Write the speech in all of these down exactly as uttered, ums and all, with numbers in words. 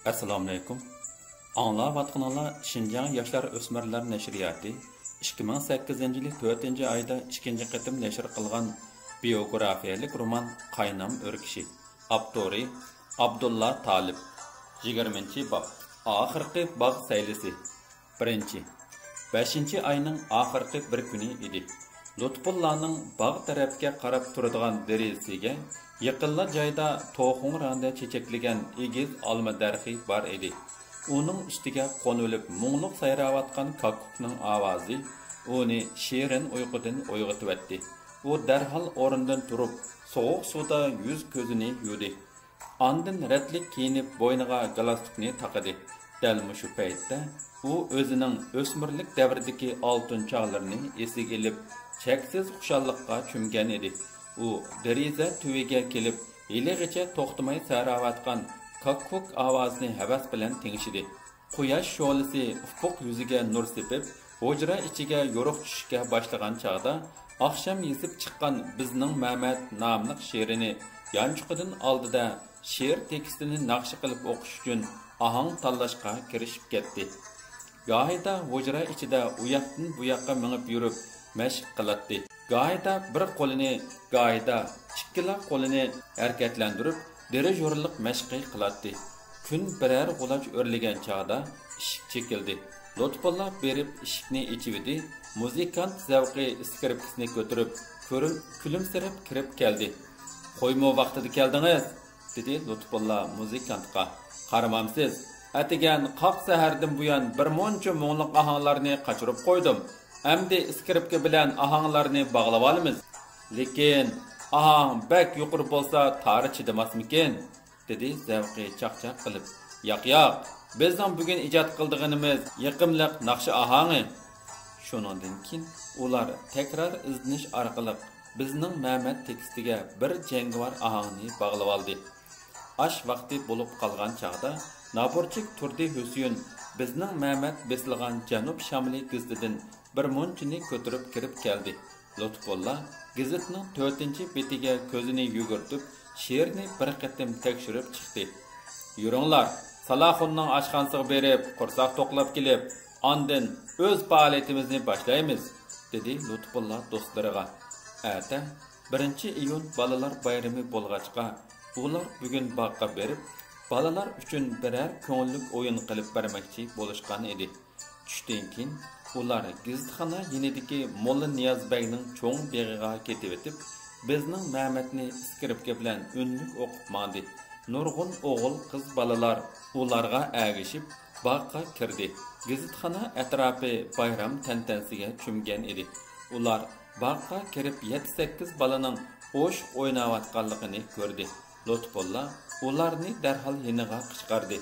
ئەسسالامۇئەلەيكۇم. ئاڭلاۋاتقىنىڭلار شىنجاڭ ياشلار ئۆسمۈرلەر نەشرىياتى ئىككى مىڭ سەككىزىنچى يىلى تۆتىنچى ئايدا ئىككىنچى قېتىم نەشر قىلغان بىيوگرافىيەلىك رومان قاينام ئۆركىشى. ئاپتورى ئابدۇللا تالىپ. يىگىرمىنچى باب. ئاخىرقى باغ سەيلىسى. بىرىنچى. بەشىنچى ئاينىڭ ئاخىرقى بىر كۈنى ئىدى. لۇتپۇللانىڭ باغ تەرەپكە قاراپ تۇرىدىغان دېرىزىسىگە يېقىنلا جايدا توخۇڭ رەڭدە چېچەكلىگەن ئېگىز ئالما دەرىخى بار ئىدى. ئۇنىڭ ئۈستىگە قونۇۋېلىپ مۇڭلۇق سايراۋاتقان كاككۇكنىڭ ئاۋازى ئۇنى شېرىن ئۇيقۇدىن ئويغىتىۋەتتى. ئۇ دەرھال ئورنىدىن تۇرۇپ، سوغۇق سۇدا يۈز كۆزىنى يۇدى. ئاندىن رەتلىك كىيىنىپ، بوينىغا گالستۇكنى تاقىدى. دەل مۇشۇ پەيتتە ئۇ ئۆزىنىڭ ئۆسمۈرلۈك دەۋرىدىكى ئالتۇن چاغلىرىنى ئېسىگە ئېلىپ، چەكسىز خۇشاللىققا چۆمگەن ئىدى. ئۇ دېرىزە تۈۋىگە كېلىپ، ھېلىغىچە توختىماي سايراۋاتقان كاككۇك ئاۋازىنى ھەۋەس بىلەن تىڭشىدى. قۇياش شولىسى ئۇپۇق يۈزىگە نۇر سېپىپ، ھۇجرا ئىچىگە يورۇق چۈشۈشكە باشلىغان چاغدا، ئاخشام يېزىپ چىققان بىزنىڭ مەمەت ناملىق شېئىرىنى يانچۇقىدىن ئالدى-دە، شېئىر تېكىستىنى ناخشا قىلىپ ئوقۇش ئۈچۈن ئاھاڭ تاللاشقا كىرىشىپ كەتتى. گاھىدا ھۇجرا ئىچىدە ئۇياقتىن بۇياققا مېڭىپ يۈرۈپ مەشىق قىلاتتى. گاھىدا بىر قولىنى، گاھىدا ئىككىلا قولىنى ھەرىكەتلەندۈرۈپ، دىرىژورلۇق مەشقى قىلاتتى. كۈن بىرەر غۇلاچ ئۆرلىگەن چاغدا ئىشىك چېكىلدى. لۇتپۇللا بېرىپ ئىشىكنى ئېچىۋىدى. مۇزىكانت زەۋقى ئىسكىرىپكىسىنى كۆتۈرۈپ، كۆرۈ-، كۈلۈمسىرەپ كىرىپ كەلدى. «خويمۇ ۋاقتىدا كەلدىڭىز؟» دېدى لۇتپۇللا مۇزىكانتقا. «قارىمامسىز، ئەتىگەن قاق سەھەردىن بۇيان بىر مۇنچە مۇڭلۇق ئاھاڭلارنى قاچۇرۇپ قويدۇم. ئەمدى ئىسكىرىپكا بىلەن ئاھاڭلارنى باغلىۋالىمىز. لېكىن ئاھاڭ بەك يۇقىرى بولسا، تارى چىدىماسمىكىن؟» دېدى زەۋقى چاقچاق قىلىپ. «ياق، ياق، بىزنىڭ بۈگۈن ئىجاد قىلىدىغىنىمىز يېقىملىق ناخشا ئاھاڭى.» شۇنىڭدىن كېيىن ئۇلار تەكرار ئىزدىنىش ئارقىلىق بىزنىڭ مەمەت تېكىستىگە بىر جەڭگىۋار ئاھاڭنى باغلىۋالدى. ئاش ۋاقتى بولۇپ قالغان چاغدا نابۇرچىك تۇردى ھۈسيۈن بىزنىڭ مەمەت بېسىلغان جەنۇب شامىلى گېزىتىدىن بىر مۇنچىنى كۆتۈرۈپ كىرىپ كەلدى. لۇتپۇللا گېزىتنىڭ تۆتىنچى بېتىگە كۆزىنى يۈگۈرتۈپ، شېئىرنى بىر قېتىم تەكشۈرۈپ چىقتى. «يۈرۈڭلار، سالاخۇننىڭ ئاشخانىسىغا بېرىپ، قورساق توقلاپ كېلىپ، ئاندىن ئۆز پائالىيىتىمىزنى باشلايمىز»، دېدى لۇتپۇللا دوستلىرىغا. ئەتە، بىرىنچى ئىيۇن، بالىلار بايرىمى بولغاچقا، ئۇلار بۈگۈن باغقا بېرىپ، بالىلار ئۈچۈن بىرەر كۆڭۈللۈك ئويۇن قىلىپ بەرمەكچى بولۇشقان ئىدى. چۈشتىن كېيىن ئۇلار گېزىتخانا يېنىدىكى موللا نىياز بەگنىڭ چوڭ بېغىغا كېتىۋېتىپ، بىزنىڭ مەمەتنى ئىسكىرىپكا بىلەن ئۈنلۈك ئوقۇپ ماڭدى. نۇرغۇن ئوغۇل، قىز بالىلار ئۇلارغا ئەگىشىپ باغقا كىردى. گېزىتخانا ئەتراپى بايرام تەنتەنىسىگە چۆمگەن ئىدى. ئۇلار باغقا كىرىپ يەتتە-سەككىز بالىنىڭ ئوشۇق ئويناۋاتقانلىقىنى كۆردى. لۇتپۇللا ئۇلارنى دەرھال يېنىغا قىچقاردى.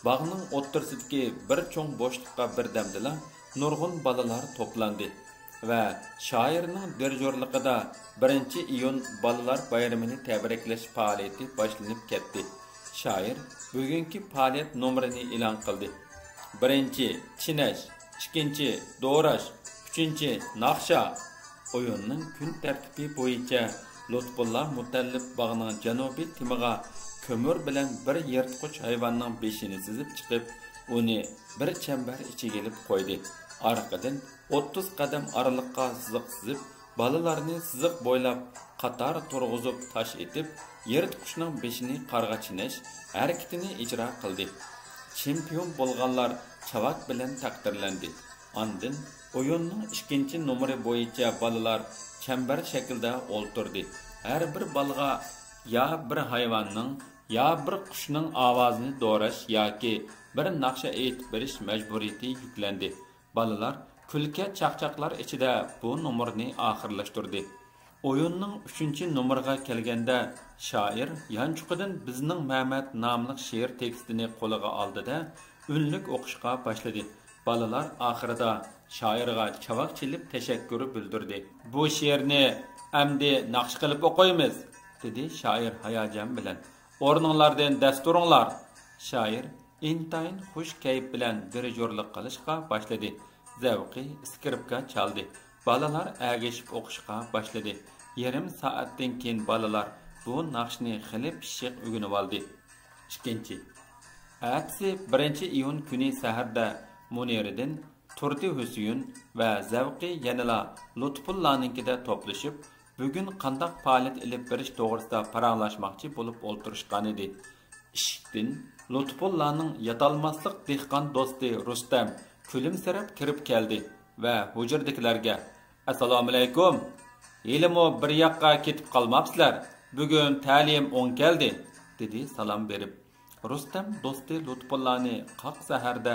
باغنىڭ ئوتتۇرىسىدىكى بىر چوڭ بوشلۇققا بىردەمدىلا نۇرغۇن بالىلار توپلاندى ۋە شائىرنىڭ دىرىژورلۇقىدا بىرىنچى ئىيۇن بالىلار بايرىمىنى تەبرىكلەش پائالىيىتى باشلىنىپ كەتتى. شائىر بۈگۈنكى پائالىيەت نومۇرىنى ئېلان قىلدى. بىرىنچى، چېنەش. ئىككىنچى، دوراش. ئۈچىنچى، ناخشا. ئويۇننىڭ كۈن تەرتىپى بويىچە لۇتپۇللا مۇتەللىپ باغنىڭ جەنۇبىي تېمىغا كۆمۈر بىلەن بىر يىرتقۇچ ھايۋاننىڭ بېشىنى سىزىپ چىقىپ، ئۇنى بىر چەمبەر ئىچىگە ئېلىپ قويدى. ئارقىدىن ئوتتۇز قەدەم ئارىلىققا سىزىق سىزىپ، بالىلارنى سىزىق بويلاپ قاتار تۇرغۇزۇپ تاش ئېتىپ، يىرتقۇچنىڭ بېشىنى قارغا چېنەش ھەرىكىتىنى ئىجرا قىلدى. چېمپىيون بولغانلار چاۋاك بىلەن تەقدىرلەندى. ئاندىن ئويۇننىڭ ئىككىنچى نومۇرى بويىچە بالىلار چەمبەر شەكلىدە ئولتۇردى. ھەر بىر بالىغا يا بىر ھايۋاننىڭ، يا بىر قۇشنىڭ ئاۋازىنى دوراش ياكى بىر ناخشا ئېيتىپ بېرىش مەجبۇرىيىتى يۈكلەندى. بالىلار كۈلكە-چاقچاقلار ئىچىدە بۇ نومۇرنى ئاخىرلاشتۇردى. ئويۇننىڭ ئۈچىنچى نومۇرىغا كەلگەندە، شائىر يانچۇقىدىن بىزنىڭ مەمەت ناملىق شېئىر تېكىستىنى قولىغا ئالدى-دە، ئۈنلۈك ئوقۇشقا باشلىدى. بالىلار ئاخىرىدا شائىرغا چاۋاك چېلىپ تەشەككۈر بىلدۈردى. «بۇ شېئىرنى ئەمدى ناخشا قىلىپ ئوقۇيمىز»، دېدى شائىر ھاياجان بىلەن. «ئورنۇڭلاردىن دەس تۇرۇڭلار!» شائىر ئىنتايىن خۇش كەيپ بىلەن دىرىژورلۇق قىلىشقا باشلىدى. زەۋقى ئىسكىرىپكا چالدى. بالىلار ئەگىشىپ ئوقۇشقا باشلىدى. يېرىم سائەتتىن كېيىن بالىلار بۇ ناخشىنى خېلى پىششىق ئۆگىنىۋالدى. ئىككىنچى. ئەتىسى بىرىنچى ئىيۇن كۈنى سەھەردە مۇنىرىدىن، تۇردى ھۈسيۈن ۋە زەۋقى يەنىلا لۇتپۇللانىڭكىدە توپلىشىپ، بۈگۈن قانداق پائالىيەت ئېلىپ بېرىش توغرىسىدا پاراڭلاشماقچى بولۇپ ئولتۇرۇشقانىدى. ئىشىكتىن لۇتپۇللانىڭ ياتالماسلىق دېھقان دوستى رۇستەم كۈلۈمسىرەپ كىرىپ كەلدى ۋە ھۇجرىدىكىلەرگە، «ئەسسالامۇئەلەيكۇم! ھېلىمۇ بىر ياققا كېتىپ قالماپسىلەر، بۈگۈن تەلىيىم ئوڭ كەلدى» دېدى سالام بېرىپ. رۇستەم دوستى لۇتپۇللانى قاق سەھەردە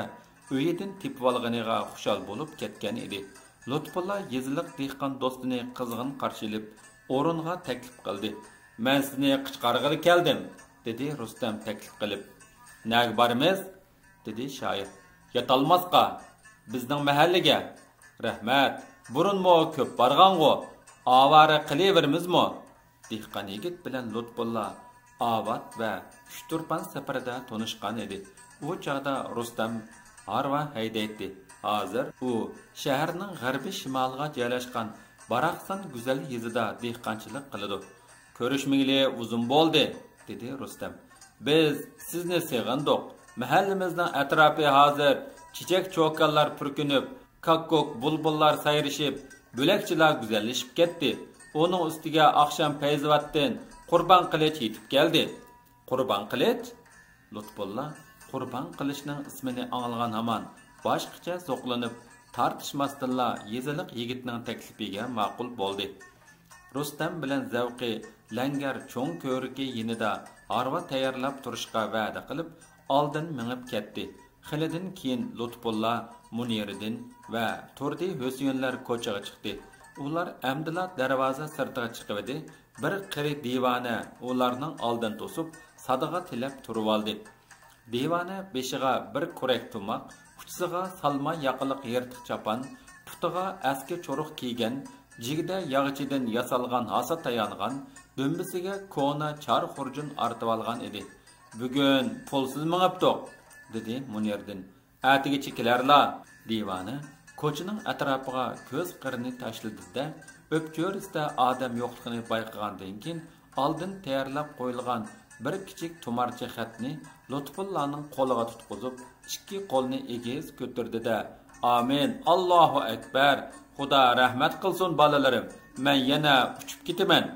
ئۆيىدىن تېپىۋالغىنىغا خۇشال بولۇپ كەتكەن ئىدى. لۇتپۇللا يېزىلىق دېھقان دوستىنى قىزغىن قارشى ئېلىپ، ئورۇنغا تەكلىپ قىلدى. «مەن سىزنى قىچقارغىلى كەلدىم» دېدى رۇستەم تەكلىپ قىلىپ. «نەگە بارىمىز؟» دېدى شائىر. «ياتالماسقا، بىزنىڭ مەھەللىگە.» «رەھمەت، بۇرۇنمۇ كۆپ بارغانغۇ، ئاۋارە قىلىۋېرىمىزمۇ؟» دېھقان يىگىت بىلەن لۇتپۇللا ئاۋات ۋە ئۇچتۇرپان سەپىرىدە تونۇشقان ئىدى. ئۇ چاغدا رۇستەم ھارۋا ھەيدەيتتى. ھازىر ئۇ شەھەرنىڭ غەربىي شىمالىغا جايلاشقان باراقسان گۈزەل يېزىدا دېھقانچىلىق قىلىدۇ. «كۆرۈشمىگىلى ئۇزۇن بولدى»، دېدى رۇستەم. «بىز سىزنى سېغىندۇق. مەھەللىمىزنىڭ ئەتراپى ھازىر چېچەك-چوكانلار پۈركىنىپ، كاككۇك، بۇلبۇللار سايرىشىپ، بۆلەكچىلەر گۈزەللىشىپ كەتتى. ئۇنىڭ ئۈستىگە ئاخشام پەيزىۋاتتىن قۇربان قىلىچ يېتىپ كەلدى.» «قۇربان قىلىچ؟» لۇتپۇللا قۇربان قىلىچنىڭ ئىسمىنى ئاڭلىغان ھامان باشقىچە زوقلىنىپ، تارتىشماستىنلا يېزىلىق يىگىتنىڭ تەكلىپىگە ماقۇل بولدى. رۇستەم بىلەن زەۋقى لەڭگەر چوڭ كۆۋرۈكى يېنىدا ھارۋا تەييارلاپ تۇرۇشقا ۋەدە قىلىپ، ئالدىن مېڭىپ كەتتى. خېلىدىن كېيىن لۇتپۇللا، مۇنىرىدىن ۋە تۇردى ھۈسيۈنلەر كوچىغا چىقتى. ئۇلار ئەمدىلا دەرۋازا سىرتىغا چىقىۋىدى، بىر قېرى دىۋانە ئۇلارنىڭ ئالدىنى توسۇپ، سادىقە تىلەپ تۇرۇۋالدى. دىۋانە بېشىغا بىر كۈرەك تۇماق، ئۇچىسىغا سالما ياقىلىق يىرتىق چاپان، پۇتىغا ئەسكى چورۇق كىيگەن، جىگدە ياغىچىدىن ياسالغان ھاسا تايانغان، دۈمبىسىگە كونا چار خۇرجۇن ئارتىۋالغان ئىدى. «بۈگۈن پۇلسىز مېڭىپتۇق»، دېدى مۇنىردىن. «ئەتىگىچە كېلەرلا.» دىۋانە كوچىنىڭ ئەتراپىغا كۆز قىرىنى تاشلىدى-دە، ئۆپچۆرىسىدە ئادەم يوقلۇقىنى بايقىغاندىن كېيىن، ئالدىن تەييارلاپ قويۇلغان بىر كىچىك تۇمارچە خەتنى لۇتپۇللانىڭ قولىغا تۇتقۇزۇپ، ئىككى قولىنى ئېگىز كۆتۈردى-دە، «ئامىن، ئاللاھۇ ئەكبەر، خۇدا رەھمەت قىلسۇن بالىلىرىم، مەن يەنە ئۇچۇپ كېتىمەن»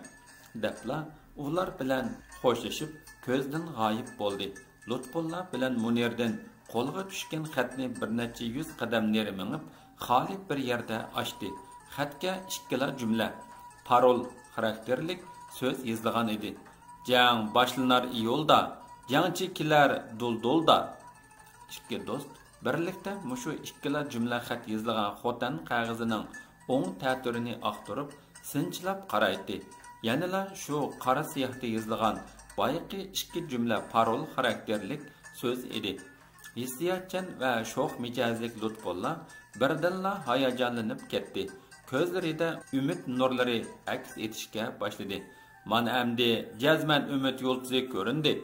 دەپلا ئۇلار بىلەن خوشلىشىپ كۆزدىن غايىب بولدى. لۇتپۇللا بىلەن مۇنىردىن قولغا چۈشكەن خەتنى بىر نەچچە يۈز قەدەم نېرى مېڭىپ، خالىي بىر يەردە ئاچتى. خەتكە ئىككىلا جۈملە، پارول خاراكتېرلىك سۆز يېزىلغان ئىدى. «جەڭ باشلىنار ئىيۇلدا، جەڭچى كېلەر دۇلدۇلدا.» ئىككى دوست بىرلىكتە مۇشۇ ئىككىلا جۈملە خەت يېزىلغان خوتەن قەغىزىنىڭ ئوڭ تەتۈرىنى ئاختۇرۇپ، سىنچىلاپ قارايتتى. يەنىلا شۇ قارا سىياھتا يېزىلغان بايىقى ئىككى جۈملە پارول خاراكتېرلىك سۆز ئىدى. ھېسسىياتچان ۋە شوخ مىجەزلىك لۇتپۇللا بىردىنلا ھاياجانلىنىپ كەتتى. كۆزلىرىدە ئۈمىد نۇرلىرى ئەكس ئېتىشكە باشلىدى. «مانا ئەمدى جەزمەن ئۈمىد يۇلتۇزى كۆرۈندى.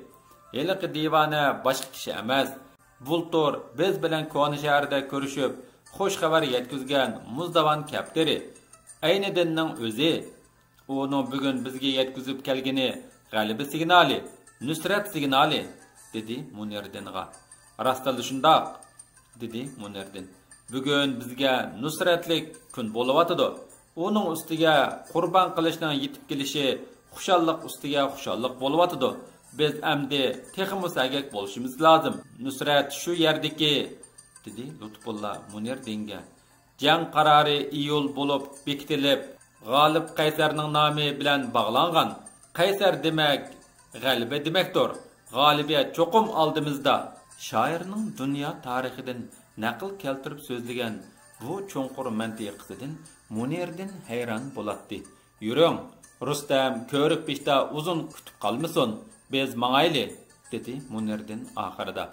ھېلىقى دىۋانە باشقا كىشى ئەمەس. بۇلتۇر بىز بىلەن كونا شەھەردە كۆرۈشۈپ، خۇش خەۋەر يەتكۈزگەن مۇزداۋان كەپتىرى، ئەينىدىننىڭ ئۆزى. ئۇنىڭ بۈگۈن بىزگە يەتكۈزۈپ كەلگىنى غەلىبە سىگنالى، نۇسرەت سىگنالى» دېدى مۇنىردىنغا. «راستلا شۇنداق» دېدى مۇنىردىن. «بۈگۈن بىزگە نۇسرەتلىك كۈن بولۇۋاتىدۇ. ئۇنىڭ ئۈستىگە قۇربان قىلىچنىڭ يېتىپ كېلىشى خۇشاللىق ئۈستىگە خۇشاللىق بولۇۋاتىدۇ. بىز ئەمدى تېخىمۇ سەگەك بولۇشىمىز لازىم. نۇسرەت شۇ يەردىكى» دېدى لۇتپۇللا مۇنىردىنگە. «جەڭ قارارى ئىيۇل بولۇپ بېكىتىلىپ، غالىب قەيسەرنىڭ نامى بىلەن باغلانغان. قەيسەر دېمەك، غەلىبە دېمەكتۇر. غالىبىيەت چوقۇم ئالدىمىزدا.» شائىرنىڭ دۇنيا تارىخىدىن نەقىل كەلتۈرۈپ سۆزلىگەن بۇ چوڭقۇر مەنتىقىسىدىن مۇنىردىن ھەيران بولاتتى. «يۈرۈڭ، رۇستەم كۆۋرۈك بېشىدا ئۇزۇن كۈتۈپ قالمىسۇن، بىز ماڭايلى» دېدى مۇنىردىن ئاخىرىدا.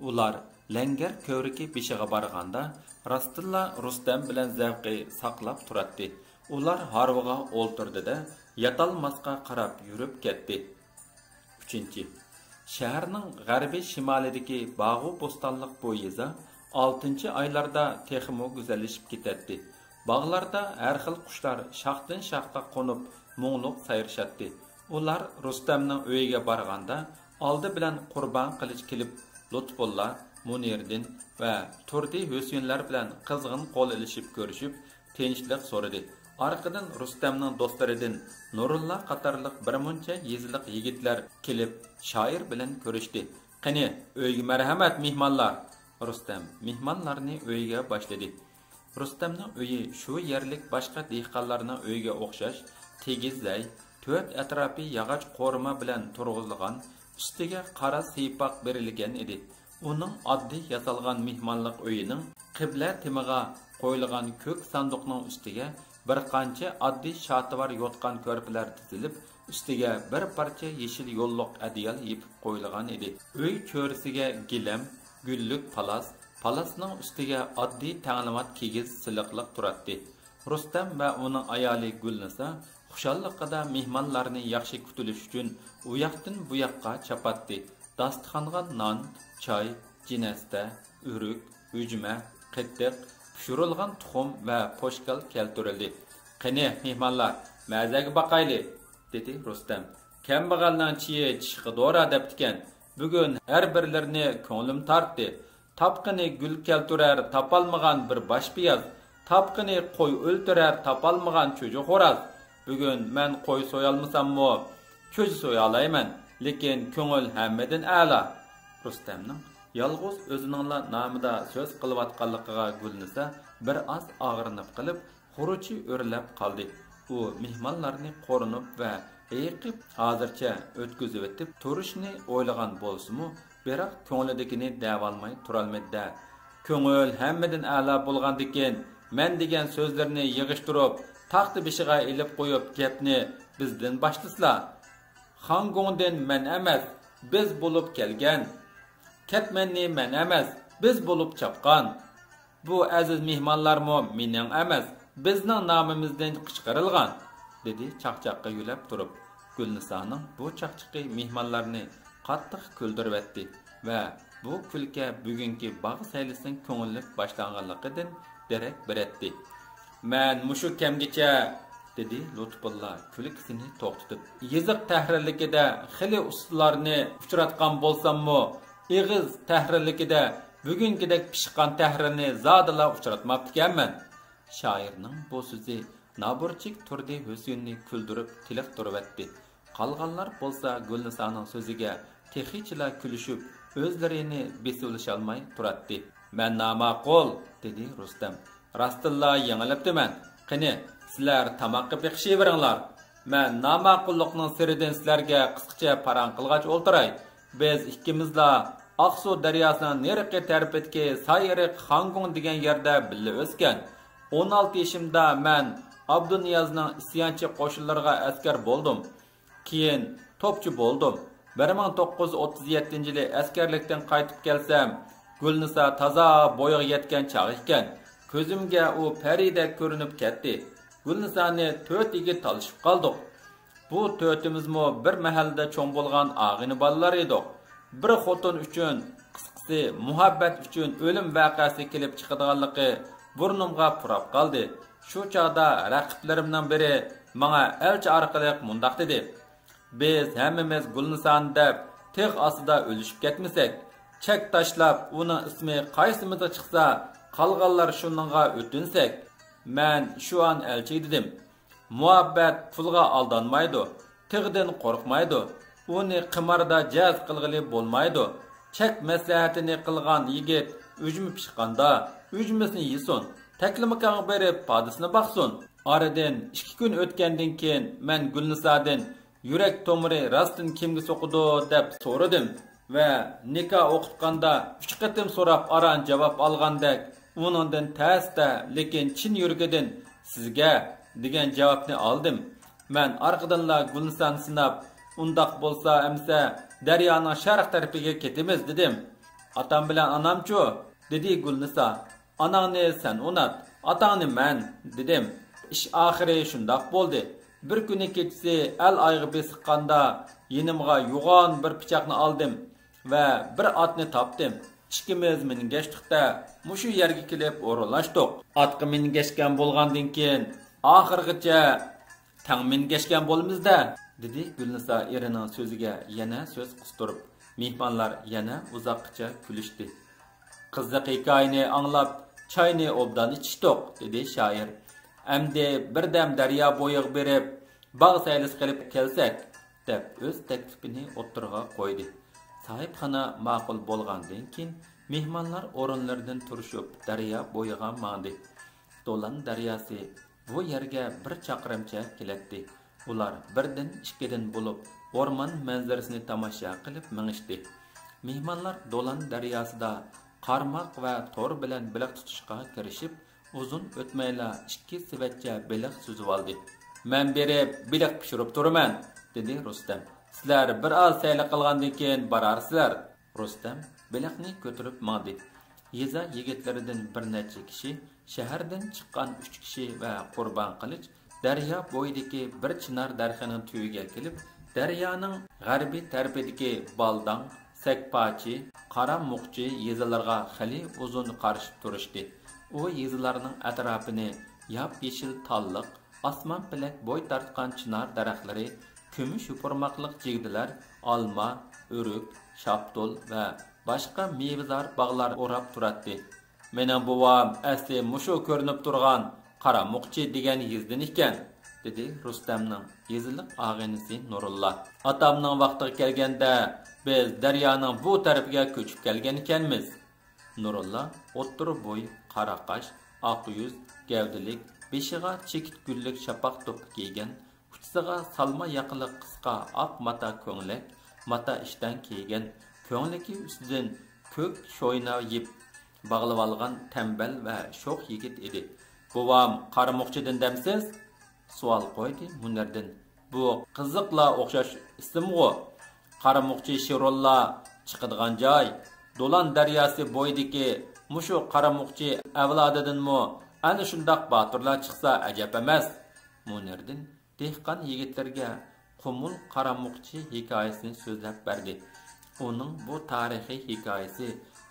ئۇلار لەڭگەر كۆۋرۈكى بېشىغا بارغاندا، راستتىنلا رۇستەم بىلەن زەۋقى ساقلاپ تۇراتتى. ئۇلار ھارۋىغا ئولتۇردى-دە، ياتالماسقا قاراپ يۈرۈپ كەتتى. ئۈچىنچى، شەھەرنىڭ غەربىي شىمالىدىكى باغۇ بوستانلىق بۇ يېزا ئالتىنچى ئايلاردا تېخىمۇ گۈزەللىشىپ كېتەتتى. باغلاردا ھەر خىل قۇشلار شاختىن شاخقا قونۇپ، مۇڭلۇق سايرىشاتتى. ئۇلار رۇستەمنىڭ ئۆيىگە بارغاندا، ئالدى بىلەن قۇربان قىلىچ كېلىپ، لۇتپۇللا، مۇنىردىن ۋە تۇردى ھۈسېنلەر بىلەن قىزغىن قول ئېلىشىپ كۆرۈشۈپ، تىنچلىق سورىدى. ئارقىدىن رۇستەمنىڭ دوستلىرىدىن نۇرۇللا قاتارلىق بىر مۇنچە يېزىلىق يىگىتلەر كېلىپ، شائىر بىلەن كۆرۈشتى. «قېنى، ئۆيگە مەرھەمەت، مېھمانلار!» رۇستەم مېھمانلارنى ئۆيگە باشلىدى. رۇستەمنىڭ ئۆيى شۇ يەرلىك باشقا دېھقانلارنىڭ ئۆيىگە ئوخشاش تېگىز زەي، تۆت ئەتراپى ياغاچ قورۇما بىلەن تۇرغۇزۇلغان، ئۈستىگە قارا سىيپاق بېرىلگەن ئىدى. ئۇنىڭ ئاددىي ياسالغان مېھمانلىق ئۆيىنىڭ قىبلە تېمىغا قويۇلغان كۆك ساندۇقنىڭ ئۈستىگە بىر قانچە ئاددىي شاتىۋار يوتقان كۆرپىلەر تىزىلىپ، ئۈستىگە بىر پارچە يېشىل يوللۇق ئەدىيال يېپىپ قويۇلغان ئىدى. ئۆي چۆرىسىگە گىلەم، گۈللۈك پالاس، پالاسنىڭ ئۈستىگە ئاددىي تەڭلىمات كىگىز سېلىقلىق تۇراتتى. رۇستەم ۋە ئۇنىڭ ئايالى گۈلنىسا خۇشاللىقىدا مېھمانلارنى ياخشى كۈتۈلۈش ئۈچۈن ئۇياقتىن بۇياققا چاپاتتى. داستىخانغا نان، چاي، جىنەستە، ئۆرۈك، ئۈجمە، قېتىق، پىشۇرۇلغان تۇخۇم ۋە پوشكال كەلتۈرۈلدى. «قېنى، مېھمانلار، مەزەگە باقايلى!» دېدى رۇستەم. «كەمبەغەلنىڭ چېيى چىشقا دورا دەپتىكەن. بۈگۈن ھەر بىرلىرىنى كۆڭلۈم تارتتى. تاپقىنى گۈل كەلتۈرەر تاپالمىغان بىر باش پىياز، تاپقىنى قوي ئۆلتۈرەر تاپالمىغان چۈجە خوراز. بۈگۈن مەن قوي سويالمىساممۇ، چۈجە سويالايمەن، لېكىن كۆڭۈل ھەممىدىن ئەلا.» رۇستەمنىڭ يالغۇز ئۆزىنىڭلا نامىدا سۆز قىلىۋاتقانلىقىغا گۈلنىسا بىر ئاز ئاغرىنىپ قېلىپ، خۇرۇچى ئۆرلەپ قالدى. ئۇ مېھمانلارنى قورۇنۇپ ۋە ھېيىقىپ ھازىرچە ئۆتكۈزۈۋېتىپ تۇرۇشنى ئويلىغان بولسىمۇ، بىراق كۆڭلىدىكىنى دەۋالماي تۇرالمىدى-دە. «كۆڭۈل ھەممىدىن ئەلا بولغاندىكىن، مەن دېگەن سۆزلىرىنى يىغىشتۇرۇپ، تاختا بېشىغا ئېلىپ قويۇپ، گەپنى بىزدىن باشلىسىلا. خاڭگۇڭدىن مەن ئەمەس، بىز بولۇپ كەلگەن. كەتمەننى مەن ئەمەس، بىز بولۇپ چاپقان. بۇ ئەزىز مېھمانلارمۇ مېنىڭ ئەمەس، بىزنىڭ نامىمىزدىن قىچقىرىلغان»، دېدى چاقچاققا يۆلەپ تۇرۇپ. گۈلنىسانىڭ بۇ چاقچىقى مېھمانلارنى قاتتىق كۈلدۈرۈۋەتتى ۋە بۇ كۈلكە بۈگۈنكى باغ سەيلىسىنىڭ كۆڭۈللۈك باشلانغانلىقىدىن دېرەك بېرەتتى. «مەن مۇشۇ كەمگىچە»، دېدى لۇتپۇللا كۈلكىسىنى توختىتىپ. «يېزىق تەھرىرلىكىدە خېلى ئۇستىلارنى ئۇچراتقان بولساممۇ، ئېغىز تەھرىرلىكىدە بۈگۈنكىدەك پىشقان تەھرىرنى زادىلا ئۇچراتماپتىكەنمەن.» شائىرنىڭ بۇ سۆزى نابۇرچىك تۇردى ھۈسېننى كۈلدۈرۈپ تېلىقتۇرۇۋەتتى. قالغانلار بولسا گۈلنىسانىڭ سۆزىگە تېخىچىلا كۈلۈشۈپ، ئۆزلىرىنى بېسىۋېلىشالماي تۇراتتى. «مەن ناماقۇل»، دېدى رۇستەم. «راستتىنلا يېڭىلىپتىمەن. قېنى، سىلەر تاماققا بېقىشىۋېرىڭلار. مەن ناماقۇللۇقنىڭ سىرىدىن سىلەرگە قىسقىچە پاراڭ قىلغاچ ئولتۇراي. بىز ئىككىمىزلا ئاقسۇ دەرياسىنىڭ نېرىقى تەرىپىدىكى سايرىق خاڭگۇڭ دېگەن يەردە بىللە ئۆسكەن. ئون ئالتە يېشىمدا مەن ئابدۇنىيازنىڭ ئىسيانچى قوشۇنلىرىغا ئەسكەر بولدۇم. كېيىن توپچى بولدۇم. بىر مىڭ توققۇز يۈز ئوتتۇز يەتتىنچى يىلى ئەسكەرلىكتىن قايتىپ كەلسەم، گۈلنىسا تازا بويىغا يەتكەن چاغ ئىكەن. كۆزۈمگە ئۇ پەرىدەك كۆرۈنۈپ كەتتى. گۈلنىسانى تۆت يىگىت تالىشىپ قالدۇق. بۇ تۆتىمىزمۇ بىر مەھەللىدە چوڭ بولغان ئاغىنە بالىلار ئىدۇق. بىر خوتۇن ئۈچۈن، قىسقىسى، مۇھەببەت ئۈچۈن ئۆلۈم ۋەقەسى كېلىپ چىقىدىغانلىقى بۇرنۇمغا پۇراپ قالدى. شۇ چاغدا رەقىبلىرىمنىڭ بىرى ماڭا ئەلچى ئارقىلىق مۇنداق دېدى: بىز ھەممىمىز گۈلنىسانى دەپ تىغ ئاستىدا ئۆلۈشۈپ كەتمىسەك، چەك تاشلاپ، ئۇنىڭ ئىسمى قايسىمىزدا چىقسا، قالغانلار شۇنىڭغا ئۆتۈنسەك. مەن شۇ ئان ئەلچى دېدىم. مۇھەببەت پۇلغا ئالدانمايدۇ، تىغدىن قورقمايدۇ. ئۇنى قىماردا جەز قىلغىلى بولمايدۇ. چەك مەسلىھەتىنى قىلغان يىگىت ئۈجمە پىشقاندا ئۈجمىسىنى يېسۇن، تەكلىماكانغا بېرىپ پادىسىنى باقسۇن. ئارىدىن ئىككى كۈن ئۆتكەندىن كېيىن مەن گۈلنىسادىن يۈرەك تومۇرى راستتىن كىمگە سوقىدۇ دەپ سورىدىم ۋە نىكاھ ئوقۇتقاندا ئۈچ قېتىم سوراپ ئاران جاۋاب ئالغاندەك، ئۇنىڭدىن تەستە، لېكىن چىن يۈرىكىدىن سىزگە دېگەن جاۋابنى ئالدىم. مەن ئارقىدىنلا گۈلنىسانى سىناپ، ئۇنداق بولسا ئەمىسە دەريانىڭ شەرق تەرىپىگە كېتىمىز دېدىم. ئاتام بىلەن ئانامچۇ؟ دېدى گۈلنىسا. ئاناڭنى سەن ئۇنات، ئاتاڭنى مەن، دېدىم. ئىش ئاخىرى شۇنداق بولدى. بىر كۈنى كېچىسى ئەل ئايغا بېسىققاندا يېنىمغا يوغان بىر پىچاقنى ئالدىم ۋە بىر ئاتنى تاپتىم. ئىككىمىز مىنگەشتۇق-تە، مۇشۇ يەرگە كېلىپ ئورۇنلاشتۇق. ئاتقا مىنگەشكەن بولغاندىن كېيىن، ئاخىرغىچە تەڭ مىنگەشكەن بولىمىز-دە، دېدى گۈلنىسا ئېرىنىڭ سۆزىگە يەنە سۆز قىستۇرۇپ. مېھمانلار يەنە ئۇزاققىچە كۈلۈشتى. قىزىق ھېكايىنى ئاڭلاپ، چاينى ئوبدان ئىچىشتۇق، دېدى شائىر. ئەمدى بىردەم دەريا بويىغا بېرىپ، باغ سەيلىسى قىلىپ كەلسەك، دەپ ئۆز تەكلىپىنى ئوتتۇرىغا قويدى. ساھىبخانا ماقۇل بولغاندىن كېيىن، مېھمانلار ئورۇنلىرىدىن تۇرۇشۇپ، دەريا بويىغا ماڭدى. دولان دەرياسى بۇ يەرگە بىر چاقىرىمچە كېلەتتى. ئۇلار بىردىن، ئىككىدىن بولۇپ، ئورمان مەنزىرىسىنى تاماشا قىلىپ مېڭىشتى. مېھمانلار دولان دەرياسىدا قارماق ۋە تور بىلەن بېلىق تۇتۇشقا كىرىشىپ، ئۇزۇن ئۆتمەيلا ئىككى سېۋەتچە بېلىق سۈزۈۋالدى. «مەن بېرىپ بېلىق پىشۇرۇپ تۇرىمەن،» دېدى رۇستەم. «سىلەر بىر ئاز سەيلە قىلغاندىن كېيىن بارارسىلەر.» رۇستەم بېلىقنى كۆتۈرۈپ ماڭدى. يېزا يىگىتلىرىدىن بىر نەچچە كىشى، شەھەردىن چىققان ئۈچ كىشى ۋە قۇربان قىلىچ دەريا بويىدىكى بىر چىنار دەرىخىنىڭ تۈۋىگە كېلىپ، دەريانىڭ غەربىي تەرىپىدىكى بالداڭ، سەكپاچى، قارامۇقچى يېزىلىرىغا خېلى ئۇزۇن قارىشىپ تۇرۇشتى. ئۇ يېزىلارنىڭ ئەتراپىنى ياپيېشىل تاللىق، ئاسمان پەلەك بوي تارتقان چىنار دەرەخلىرى، كۈمۈش يوپۇرماقلىق جىگدىلەر، ئالما، ئۆرۈك، شاپتۇل ۋە باشقا مېۋىدار باغلار ئوراپ تۇراتتى. «مېنىڭ بوۋام ئەسلى مۇشۇ كۆرۈنۈپ تۇرغان قارامۇقچى دېگەن يېزىدىن ئىكەن،» دېدى رۇستەمنىڭ يېزىلىق ئاغىنىسى نۇرۇللا. «ئاتامنىڭ ۋاقتىغا كەلگەندە، بىز دەريانىڭ بۇ تەرىپىگە كۆچۈپ كەلگەن ئىكەنمىز.» نۇرۇللا ئوتتۇرا بوي، قارا قاش، ئاق يۈز، گەۋدىلىك، بېشىغا چېكىت گۈللۈك شاپاق دوپپا كىيگەن، ئۇچىسىغا سالما ياقىلىق قىسقا ئاق ماتا كۆڭلەك، ماتا ئىشتان كىيگەن، كۆڭلىكى ئۈستىدىن كۆك شوينا يىپ باغلىۋالغان تەمبەل ۋە شوخ يىگىت ئىدى. «بوۋام قارامۇقچىدىن دەمسىز؟» سوئال قويدى مۇنىردىن. «بۇ قىزىقلا ئوخشاش ئىسىمغۇ؟ قارامۇقچى شىروللا چىقىدىغان جاي، دولان دەرياسى بويىدىكى مۇشۇ قارامۇقچى ئەۋلادىدىنمۇ ئەنە شۇنداق باتۇرلار چىقسا ئەجەب ئەمەس.» مۇنىردىن دېھقان يىگىتلىرىگە قۇمۇل قارامۇقچى ھېكايىسىنى سۆزلەپ بەردى. ئۇنىڭ بۇ تارىخىي ھېكايىسى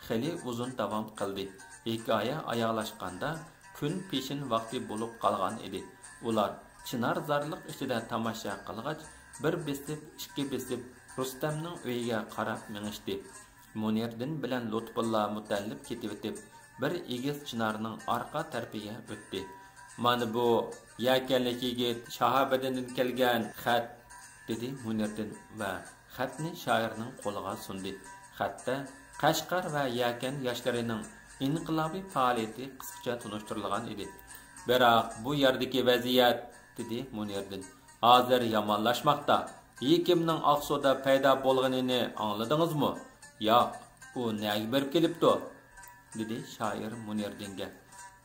خېلى ئۇزۇن داۋام قىلدى. ھېكايە ئاياغلاشقاندا، كۈن پېشىن ۋاقتى بولۇپ قالغان ئىدى. ئۇلار چىنارزارلىق ئىچىدە تاماشا قىلغاچ، بىر بېسىپ، ئىككى بېسىپ، رۇستەمنىڭ ئۆيىگە قاراپ مېڭىشتى. مۇنىردىن بىلەن لۇتپۇللا مۇتەللىپ كېتىۋېتىپ، بىر ئېگىز چىنارنىڭ ئارقا تەرىپىگە ئۆتتى. «مانا بۇ يەكەنلىك يىگىت شاھابىدىندىن كەلگەن خەت.» دېدى مۇنىردىن ۋە خەتنى شائىرنىڭ قولىغا سۇندى. خەتتە قەشقەر ۋە يەكەن ياشلىرىنىڭ ئىنقىلابىي پائالىيىتى قىسقىچە تونۇشتۇرۇلغان ئىدى. «بىراق بۇ يەردىكى ۋەزىيەت،» دېدى مۇنىردىن، «ھازىر يامانلاشماقتا. ھېكىمنىڭ ئاقسۇدا پەيدا بولغىنىنى ئاڭلىدىڭىزمۇ؟» «ياق، ئۇ نەگە بېرىپ كېلىپتۇ؟» دېدى شائىر مۇنىردىنگە.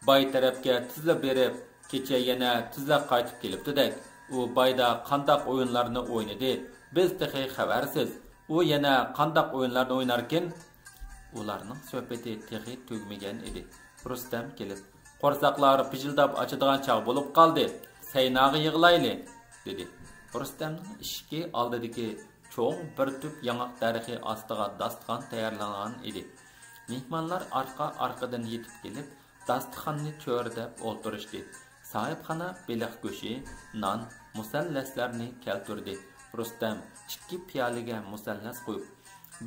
«باي تەرەپكە تېزلا بېرىپ، كېچە يەنە تېزلا قايتىپ كېلىپتۇدەك. ئۇ بايدا قانداق ئويۇنلارنى ئوينىدى، بىز تېخى خەۋەرسىز. ئۇ يەنە قانداق ئويۇنلارنى ئويناركىن؟» ئۇلارنىڭ سۆھبىتى تېخى تۈگىمىگەن ئىدى. رۇستەم كېلىپ، «قورساقلار پىژىلداپ ئاچىدىغان چاغ بولۇپ قالدى، سەيناغا يىغىلايلى» دېدى. رۇستەمنىڭ ئىشىكى ئالدىدىكى چوڭ بىر تۈپ ياڭاق دەرىخى ئاستىغا داستىخان تەييارلانغان ئىدى. مېھمانلار ئارقا-ئارقىدىن يېتىپ كېلىپ، داستىخاننى چۆرىدەپ ئولتۇرۇشتى. ساھىبخانا بېلىق گۆشى، نان، مۇسەللەسلەرنى كەلتۈردى. رۇستەم ئىككى پىيالىگە مۇسەللەس قۇيۇپ،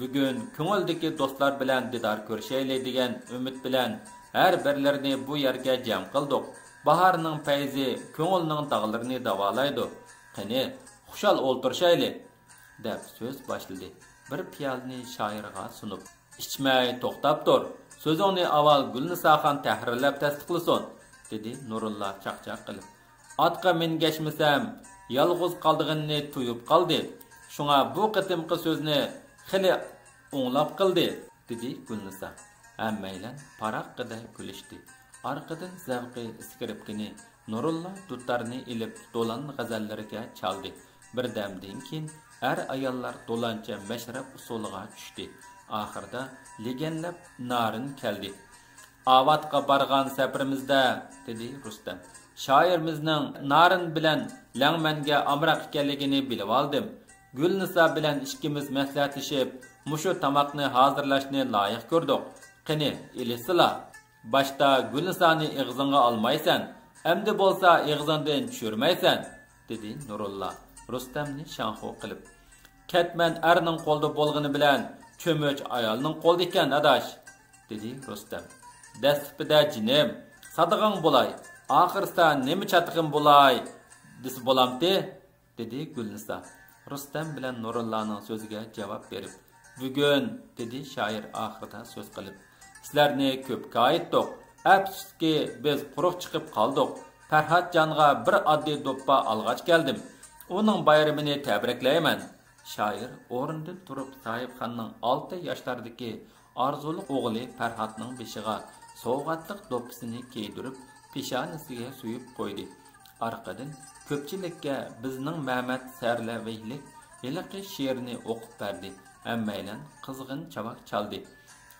«بۈگۈن كۆڭۈلدىكى دوستلار بىلەن دىدار كۆرۈشەيلى دېگەن ئۈمىد بىلەن ھەر بىرلىرىنى بۇ يەرگە جەم قىلدۇق. باھارنىڭ پەيزى كۆڭۈلنىڭ داغلىرىنى داۋالايدۇ. قېنى، خۇشال ئولتۇرۇشايلى» دەپ سۆز باشلىدى. بىر پىيالىنى شائىرغا سۇنۇپ، «ئىچمەي توختاپ تۇر، سۆزۈڭنى ئاۋۋال گۈلنىساخان تەھرىرلەپ تەستىقلىسۇن» دېدى نۇرۇللا چاقچاق قىلىپ. «ئاتقا مىنگەشمىسەم، يالغۇز قالىدىغىنىنى تۇيۇپ قالدى. شۇڭا بۇ قېتىمقى سۆزنى خېلى ئوڭلاپ قىلدى» دېدى گۈلنىسا. ھەممەيلەن پاراققىدە كۈلۈشتى. ئارقىدىن زەۋقى ئىسكىرىپكىنى نۇرۇللا دۇتارنى ئېلىپ دولان غەزەللىرىگە چالدى. بىردەمدىن كېيىن ئەر-ئاياللار دولانچە مەشرەپ ئۇسسۇلىغا چۈشتى. ئاخىرىدا لېگەنلەپ نارىن كەلدى. «ئاۋاتقا بارغان سەپىرىمىزدە،» دېدى رۇستەم، «شائىرىمىزنىڭ نارىن بىلەن لەڭمەنگە ئامراق ئىكەنلىكىنى بىلىۋالدىم. گۈلنىسا بىلەن ئىككىمىز مەسلىھەتلىشىپ، مۇشۇ تاماقنى ھازىرلاشنى لايىق كۆردۇق. قېنى، ئېلىشسىلا! باشتا گۈلنىسانى ئېغىزىڭغا ئالمايسەن، ئەمدى بولسا ئېغىزىڭدىن چۈشۈرمەيسەن» دېدى نۇرۇللا، رۇستەمنى شاڭخۇ قىلىپ. «كەتمەن ئەرنىڭ قولىدا بولغىنى بىلەن چۆمۈچ ئايالنىڭ قولىدا ئىكەن، ئاداش، دېدى رۇستەم. دەسلىپىدە جېنىم، سادىغاڭ بولاي، ئاخىرسىدا نېمە چاتىقىم بولاي دېسە بولامتى؟ دېدى گۈلنىسا رۇستەم بىلەن نۇرۇللانىڭ سۆزىگە جاۋاب بېرىپ. بۈگۈن، دېدى شائىر ئاخىرىدا سۆز قىلىپ، سىلەرنى كۆپكە ئايىتتۇق. ئەپسۇسكى، بىز قۇرۇق چىقىپ قالدۇق. پەرھاتجانغا بىر ئاددىي دوپپا ئالغاچ كەلدىم. ئۇنىڭ بايرىمىنى تەبرىكلەيمەن. شائىر ئورنىدىن تۇرۇپ، ساھىبخاننىڭ ئالتە ياشلاردىكى ئارزۇلۇق ئوغلى پەرھاتنىڭ بېشىغا سوۋغاتلىق دوپپىسىنى كىيدۈرۈپ، پېشانىسىگە سۆيۈپ قويدى. ئارقىدىن كۆپچىلىككە بىزنىڭ مەمەت سەرلەۋھىلىك ھېلىقى شېئىرنى ئوقۇپ بەردى. ھەممەيلەن قىزغىن چاۋاك چالدى.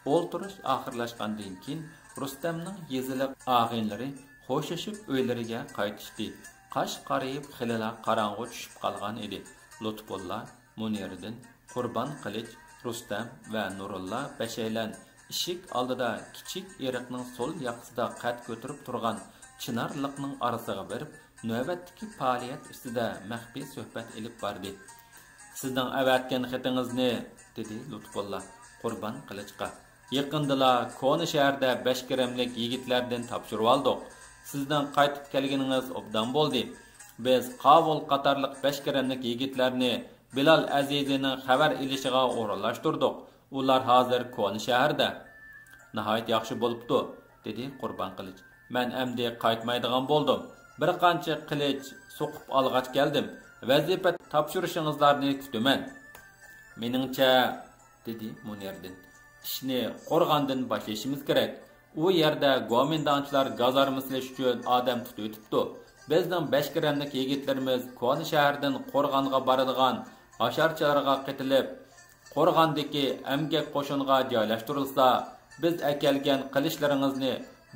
ئولتۇرۇش ئاخىرلاشقاندىن كېيىن، رۇستەمنىڭ يېزىلىق ئاغىنىلىرى خوشلىشىپ ئۆيلىرىگە قايتىشتى. قاش قارىيىپ، خېلىلا قاراڭغۇ چۈشۈپ قالغان ئىدى. لۇتپۇللا، مۇنىرىدىن، قۇربان قىلىچ، رۇستەم ۋە نۇرۇللا بەشەيلەن ئىشىك ئالدىدا كىچىك ئېرىقنىڭ سول ياقىسىدا قەد كۆتۈرۈپ تۇرغان چىنارلىقنىڭ ئارىسىغا بېرىپ، نۆۋەتتىكى پائالىيەت ئۈستىدە مەخپىي سۆھبەت ئېلىپ باردى. سىزنىڭ ئەۋەتكەن خېتىڭىزنى، دېدى لۇتپۇللا قۇربان قىلىچقا. يېقىندىلا كونا شەھەردە بەش گىرەملىك يىگىتلەردىن تاپشۇرۇۋالدۇق. سىزنىڭ قايتىپ كەلگىنىڭىز ئوبدان بولدى. بىز قاۋۇل قاتارلىق بەش گىرەملىك يىگىتلەرنى بىلال ئەزىزىنىڭ خەۋەر ئېلىشىغا ئورۇنلاشتۇردۇق. ئۇلار ھازىر كونا شەھەردە. ناھايىتى ياخشى بولۇپتۇ، دېدى قۇربان قىلىچ. مەن ئەمدى قايتمايدىغان بولدۇم. بىر قانچە قىلىچ سوقۇپ ئالغاچ كەلدىم. ۋەزىپە تاپشۇرۇشىڭىزلارنى كۈتىمەن. مېنىڭچە، دېدى مۇنىردىن، ئىشنى قورغاندىن باشلىشىمىز كېرەك. ئۇ يەردە گومىنداڭچىلار گازارما سېلىش ئۈچۈن ئادەم تۇتۇۋېتىپتۇ. بىزنىڭ بەش گىرەملىك يىگىتلىرىمىز كونا شەھەردىن قورغانغا بارىدىغان ھاشارچىلارغا قېتىلىپ، قورغاندىكى ئەمگەك قوشۇنىغا جايلاشتۇرۇلسا، بىز ئەكەلگەن قىلىچلىرىڭىزنى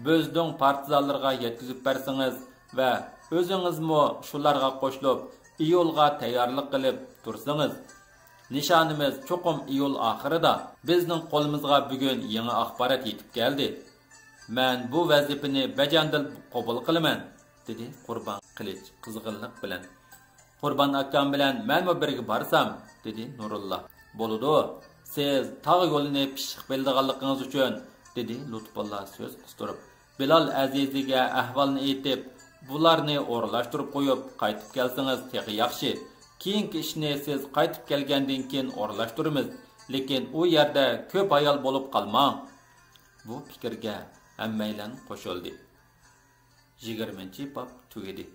بۆزدۈڭ پارتىزانلىرىغا يەتكۈزۈپ بەرسىڭىز ۋە ئۆزىڭىزمۇ شۇلارغا قوشۇلۇپ، ئىيۇلغا تەييارلىق قىلىپ تۇرسىڭىز. نىشانىمىز چوقۇم ئىيۇل ئاخىرىدا. بىزنىڭ قولىمىزغا بۈگۈن يېڭى ئاخبارات يېتىپ كەلدى. مەن بۇ ۋەزىپىنى بەجانىدىل قوبۇل قىلىمەن، دېدى قۇربان قىلىچ قىزغىنلىق بىلەن. قۇربان ئاكام بىلەن مەنمۇ بىرگە بارسام، دېدى نۇرۇللا. بولىدۇ، سىز تاغ يولىنى پىششىق بىلىدىغانلىقىڭىز ئۈچۈن، دېدى لۇتپۇللا سۆز قىستۇرۇپ. بىلال ئەزىزىگە ئەھۋالنى ئېيتىپ، بۇلارنى ئورۇنلاشتۇرۇپ قويۇپ، قايتىپ كەلسىڭىز تېخى ياخشى. كېيىنكى ئىشنى سىز قايتىپ كەلگەندىن كېيىن ئورۇنلاشتۇرىمىز. لېكىن ئۇ يەردە كۆپ ھايال بولۇپ قالماڭ. بۇ پىكىرگە ھەممەيلەن قوشۇلدى. يىگىرمىنچى باب تۈگىدى.